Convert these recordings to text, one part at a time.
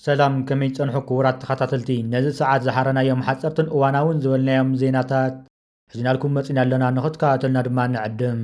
ሰላም፣ ከመይ ጸንሑ ክቡራት ተኸታተልቲ? ነዚ ሰዓት ዝሓረናዮም ሓጸርትን እዋናውን ዝበልናዮም ዜናታት ሒዝናልኩም መጺና ኣለና፣ ንኽትከታተሉና ድማ ንዕድም።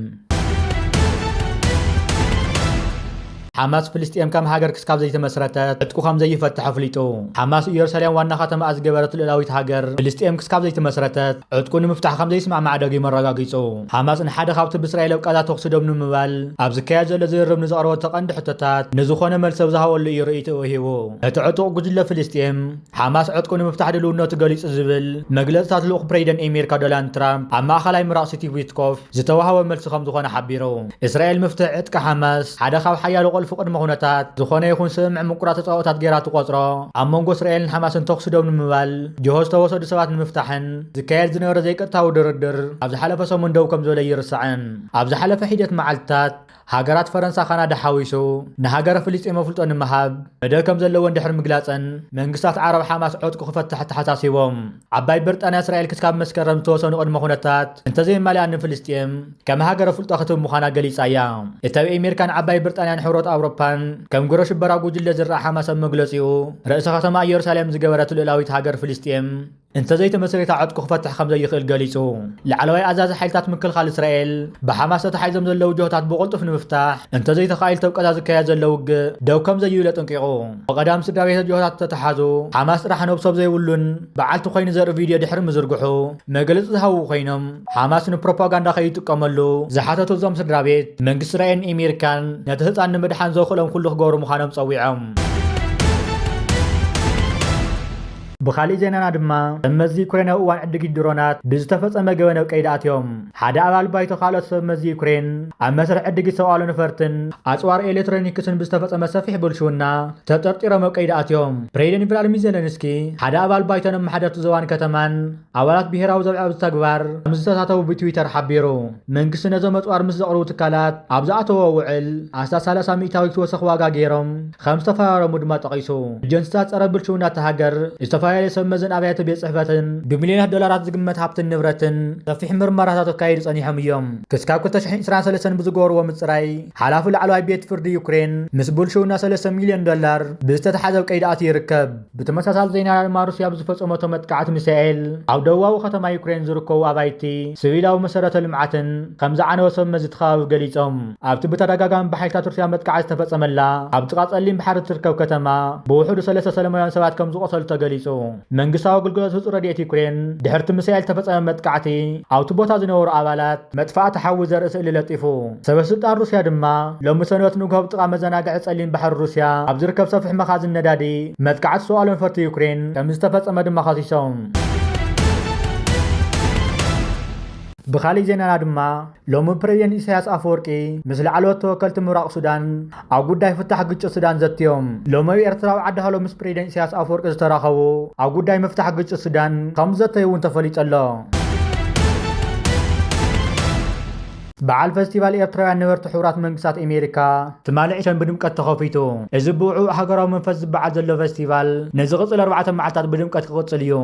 ሓማስ ፍልስጤም ከም ሃገር ክስካብ ዘይተመስረተት ዕጥቁ ከም ዘይፈትሕ ኣፍሊጡ። ሓማስ ኢየሩሳሌም ዋና ከተማ ዝገበረት ልኡላዊት ሃገር ፍልስጤም ክስካብ ዘይተመስረተት ዕጥቁ ንምፍታሕ ከም ዘይስማዕማዕ ደጊሙ ኣረጋጊጹ። ሓማስ ንሓደ ካብቲ ብእስራኤል ኣብ ቃዛ ተኹሲ ደው ንምባል ኣብ ዝካየድ ዘሎ ዝርርብ ንዘቕረቦ ቀንዲ ሕቶታት ንዝኾነ መልሲ ኣብ ዝሃበሉ እዩ ርእይቶኡ ሂቡ። እቲ ዕጡቕ ጉጅለ ፍልስጤም ሓማስ ዕጥቁ ንምፍታሕ ድልውነቱ ገሊጹ ዝብል መግለጽታት ልኡኽ ፕሬዚደንት ኣሜሪካ ዶናልድ ትራምፕ ኣብ ማእኸላይ ምብራቕ ስቲቭ ዊትኮፍ ዝተዋህበ መልሲ ከም ዝኾነ ሓቢሩ። እስራኤል ምፍትሕ ዕጥቂ ሓማስ ሓደ ካብ ሓያሎ ቁልፊ ቅድመ ኩነታት ዝኾነ ይኹን ስምምዕ ምቁራጽ ተጻብኦታት ገይራ ትቖጽሮ፣ ኣብ መንጎ እስራኤልን ሓማስን ተኹሲ ደው ንምባል ጅሆ ዝተወሰዱ ሰባት ንምፍታሕን ዝካየድ ዝነበረ ዘይቀጥታዊ ድርድር ኣብ ዝሓለፈ ሰሙን ደው ከም ዝበለ ኣይርሳዕን። ኣብ ዝሓለፈ ሒደት መዓልትታት ሃገራት ፈረንሳ፣ ካናዳ ሓዊሱ ንሃገረ ፍልስጤም ኣፍልጦ ንምሃብ መደብ ከም ዘለወን ድሕሪ ምግላጸን፣ መንግስታት ዓረብ ሓማስ ዕጥቁ ክፈትሕ ኣተሓሳሲቦም። ዓባይ ብሪጣንያ እስራኤል ክስካብ መስከረም ዝተወሰኑ ቅድመ ኩነታት እንተዘየማልኣን ንፍልስጤም ከም ሃገር ኣፍልጦ ክትህብ ምዃና ገሊጻ እያ። እቲ ኣብ ኣሜሪካን ዓባይ ብሪጣንያን ሕብረት ኣውሮፓን ከም ግብረ ሽበራ ጉጅለ ዝረኣ ሓማስ ኣብ መግለጺኡ፣ ርእሰ ከተማ ኢየሩሳሌም ዝገበረት ልኡላዊት ሃገር ፍልስጤም እንተዘይተመስሪታ ዕጥቁ ክፈትሕ ከም ዘይኽእል ገሊጹ። ላዕለዋይ ኣዛዚ ሓይልታት ምክልኻል እስራኤል፣ ብሓማስ ተታሒዞም ዘለዉ ጅሆታት ብቕልጡፍ ንምፍታሕ እንተዘይተኻኢሉ፣ ኣብ ቃዛ ዝካየድ ዘሎ ውግእ ደው ከም ዘይብል ኣጠንቂቑ። ብቐዳም ስድራ ቤት ጅሆታት ተተሓዙ፣ ሓማስ ጥራሕ ነብሶም ዘይብሉን በዓልቲ ኮይኑ ዘርኢ ቪድዮ ድሕሪ ምዝርግሑ፣ መግለጺ ዝሃቡ ኮይኖም፣ ሓማስ ንፕሮፓጋንዳ ከይጥቀመሉ ዝሓተቱ እዞም ስድራ ቤት፣ መንግስቲ እስራኤልን ኣሜሪካን ነቲ ህጻን ንምድሓን ዘኽእሎም ኩሉ ክገብሩ ምዃኖም ጸዊዖም። ብኻሊእ ዜናና ድማ፣ ሰብ መዚ ዩክሬን ኣብ እዋን ዕድጊት ድሮናት ብዝተፈጸመ ገበን ኣብ ቀይዲ ኣትዮም። ሓደ ኣባል ባይቶ ካልኦት ሰብ መዚ ዩክሬን ኣብ መስርሕ ዕድጊት ሰብኣዊ ነፈርትን ኣጽዋር ኤሌክትሮኒክስን ብዝተፈጸመ ሰፊሕ ብልሽውና ተጠርጢሮም ኣብ ቀይዲ ኣትዮም። ፕሬዚደንት ቭላድሚር ዜለንስኪ ሓደ ኣባል ባይቶን ኣመሓደርቲ ዞባን ከተማን ኣባላት ብሄራዊ ዘብዐ ኣብዚ ተግባር ከም ዝተሳተፉ ብትዊተር ሓቢሩ። መንግስቲ ነዞም ኣጽዋር ምስ ዘቕርቡ ትካላት ኣብ ዝኣተዎ ውዕል ኣስታት ሰላሳ ሚእታዊት ወሰኽ ዋጋ ገይሮም ከም ዝተፈራረሙ ድማ ጠቒሱ። ኤጀንሲታት ጸረ ብልሽውና እታ ሃገር ዝተፈላለዩ ሰብ መዝን ኣብያተ ቤት ጽሕፈትን ብሚልዮናት ዶላራት ዝግመት ሃብትን ንብረትን ሰፊሕ ምርመራታት ክካየዱ ጸኒሖም እዮም። ክስካብ ክልተ ሽሕን ዕስራን ሰለስተን ብዝገበርዎ ምጽራይ፣ ሓላፊ ላዕለዋይ ቤት ፍርዲ ዩክሬን ምስ ብልሽውና ሰለስተ ሚልዮን ዶላር ብዝተተሓዘ ኣብ ቀይዲ ኣትዩ ይርከብ። ብተመሳሳሊ ዜና ድማ፣ ሩስያ ብዝፈጸመቶ መጥቃዕቲ ሚሳኤል ኣብ ደቡባዊ ከተማ ዩክሬን ዝርከቡ ኣባይቲ፣ ሲቪላዊ መሰረተ ልምዓትን ከም ዝዓነወ ሰብ መዚ እቲ ከባቢ ገሊጾም። ኣብቲ ብተደጋጋሚ ብሓይልታት ሩስያ መጥቃዕቲ ዝተፈጸመላ ኣብ ጥቓ ጸሊም ባሕሪ እትርከብ ከተማ ብውሕዱ ሰለስተ ሰላማውያን ሰባት ከም ዝቖሰሉ ተገሊጹ። መንግስታዊ ኣገልግሎት ህጹጽ ረድኤት ዩክሬን፣ ድሕርቲ ሚሳኤል ዝተፈጸመ መጥቃዕቲ ኣብቲ ቦታ ዝነበሩ ኣባላት መጥፋእቲ ሓዊ ዘርኢ ስእሊ ለጢፉ። ሰበ ስልጣን ሩስያ ድማ ሎሚ ሰንበት ንግሆ ኣብ ጥቓ መዘናግዒ ጸሊም ባሕሪ ሩስያ ኣብ ዝርከብ ሰፊሕ መኻዝን ነዳዲ መጥቃዕቲ ሰብኣዊ ነፈርቲ ዩክሬን ከም ዝተፈጸመ ድማ ከሲሶም። ብኻሊእ ዜናና ድማ፣ ሎሚ ፕሬዚደንት ኢሳያስ ኣፈወርቂ ምስ ላዕለዎት ተወከልቲ ምብራቕ ሱዳን ኣብ ጉዳይ ፍታሕ ግጭት ሱዳን ዘትዮም። ሎሚ ኣብ ኤርትራዊ ዓዲ ሃሎ ምስ ፕሬዚደንት ኢሳያስ ኣፈወርቂ ዝተራኸቡ፣ ኣብ ጉዳይ ምፍታሕ ግጭት ሱዳን ከም ዘተዩ እውን ተፈሊጡ ኣሎ። በዓል ፈስቲቫል ኤርትራውያን ነበርቲ ሕቡራት መንግስታት ኣሜሪካ ትማሊ ዕሸል ብድምቀት ተኸፊቱ። እዚ ብውዕዉዕ ሃገራዊ መንፈስ ዝበዓል ዘሎ ፈስቲቫል ንዝቕጽል ኣርባዕተ መዓልታት ብድምቀት ክቕጽል እዩ።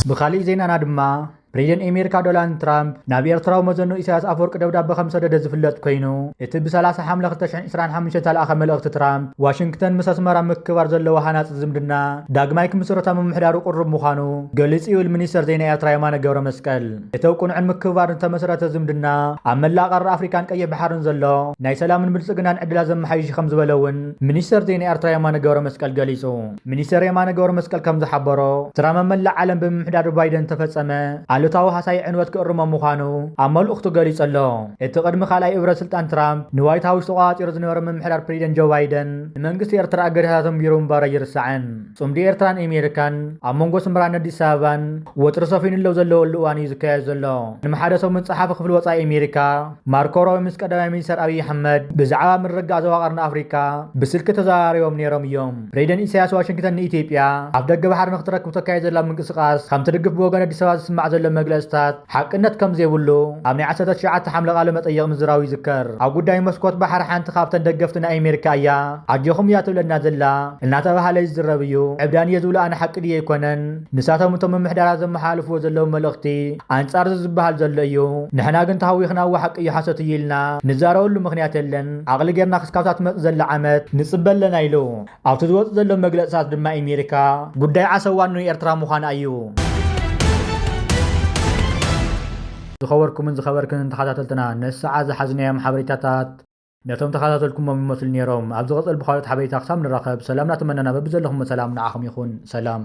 ብኻሊእ ዜናና ድማ፣ ፕሬዚደንት ኣሜሪካ ዶናልድ ትራምፕ ናብ ኤርትራዊ መዘኑ ኢሳያስ ኣፈወርቂ ደብዳበ ከም ሰደደ ዝፍለጥ ኮይኑ፣ እቲ ብ ሰላሳ ሓምለ ክልተ ሽሕን ዕስራን ሓሙሽተን ዝተላእኸ መልእኽቲ ትራምፕ፣ ዋሽንግተን ምስ ኣስመራ ምክባር ዘለዎ ሃናጺ ዝምድና ዳግማይ ክምስረታ ምምሕዳሩ ቅሩብ ምዃኑ ገሊጹ ይብል ሚኒስተር ዜና ኤርትራ የማነ ገብረ መስቀል። እቲ ኣብ ቅኑዕን ምክብባርን ዝተመስረተ ዝምድና ኣብ መላእ ቀርኒ ኣፍሪካን ቀይሕ ባሕርን ዘሎ ናይ ሰላምን ብልጽግናን ዕድላት ዘመሓይሽ ከም ዝበለ እውን ሚኒስተር ዜና ኤርትራ የማነ ገብረ መስቀል ገሊጹ። ሚኒስተር የማነ ገብረ መስቀል ከም ዝሓበሮ፣ ትራምፕ መላእ ዓለም ብምምሕዳሩ ባይደን ዝተፈጸመ ኣሉታዊ ሃሳይ ዕንወት ክእርሞ ምዃኑ ኣብ መልእኽቱ ገሊጹ ኣሎ። እቲ ቅድሚ ካልኣይ እብረ ስልጣን ትራምፕ ንዋይት ሃውስ ተቆጻጺሩ ዝነበረ ምምሕዳር ፕሬዚደንት ጆ ባይደን ንመንግስቲ ኤርትራ እገዳታት ኣንቢሩ ምንባሩ ኣይርሳዕን። ጽምዲ ኤርትራን ኣሜሪካን ኣብ መንጎ ኣስመራን ኣዲስ ኣበባን ወጥሪ ሰፊኑ ኣለዉ ዘለወሉ እዋን እዩ ዝካየድ ዘሎ። ንመሓደ ሰሙን ጸሓፊ ክፍሊ ወጻኢ ኣሜሪካ ማርኮ ሮቢዮ ምስ ቀዳማይ ሚኒስተር ኣብይ ኣሕመድ ብዛዕባ ምርግጋእ ዞባ ቀርኒ ኣፍሪካ ብስልኪ ተዘራሪቦም ነይሮም እዮም። ፕሬዚደንት ኢሳያስ ዋሽንግተን ንኢትዮጵያ ኣፍ ደገ ባሕሪ ንክትረክብ ተካይድ ዘላ ምንቅስቃስ ከም ትድግፍ ብወገን ኣዲስ ኣበባ ዝስማዕ ዘሎ መግለጽታት ሓቅነት ከም ዘይብሉ ኣብ ናይ ዓሰርተ ትሽዓተ ሓምለ ቃለ መጠይቕ ምዝራቡ ይዝከር። ኣብ ጉዳይ መስኮት ባሕሪ ሓንቲ ካብተን ደገፍቲ ናይ ኣሜሪካ እያ፣ ኣጆኹም እያ ትብለና ዘላ እናተባህለ ይዝረብ እዩ። ዕብዳን እየ ዝብሎ ኣነ ሓቂ ድየ ኣይኮነን። ንሳቶም እቶም ምምሕዳራት ዘመሓላልፍዎ ዘለዉ መልእኽቲ ኣንጻር እዚ ዝበሃል ዘሎ እዩ። ንሕና ግን ተሃዊኽና እወ ሓቂ እዩ ሓሶት እዩ ኢልና ንዛረበሉ ምኽንያት የለን። ዓቕሊ ጌርና ክስካብታ ትመጽእ ዘላ ዓመት ንጽበ ኣለና ኢሉ። ኣብቲ ዝወጽእ ዘሎ መግለጽታት ድማ ኣሜሪካ ጉዳይ ዓሰብ ዋንኡ ኤርትራ ምዃና እዩ። ዝኸበርኩምን ዝኸበርክንን ተኸታተልትና ነዚ ሰዓት ዝሓዝናዮም ሓበሬታታት ነቶም ተኸታተልኩሞም ይመስሉ ነይሮም። ኣብ ዝቕጽል ብኻልኦት ሓበሬታ ክሳብ ንራኸብ ሰላም እናተመነና በብዘለኹሞ ሰላም ንዓኹም ይኹን። ሰላም።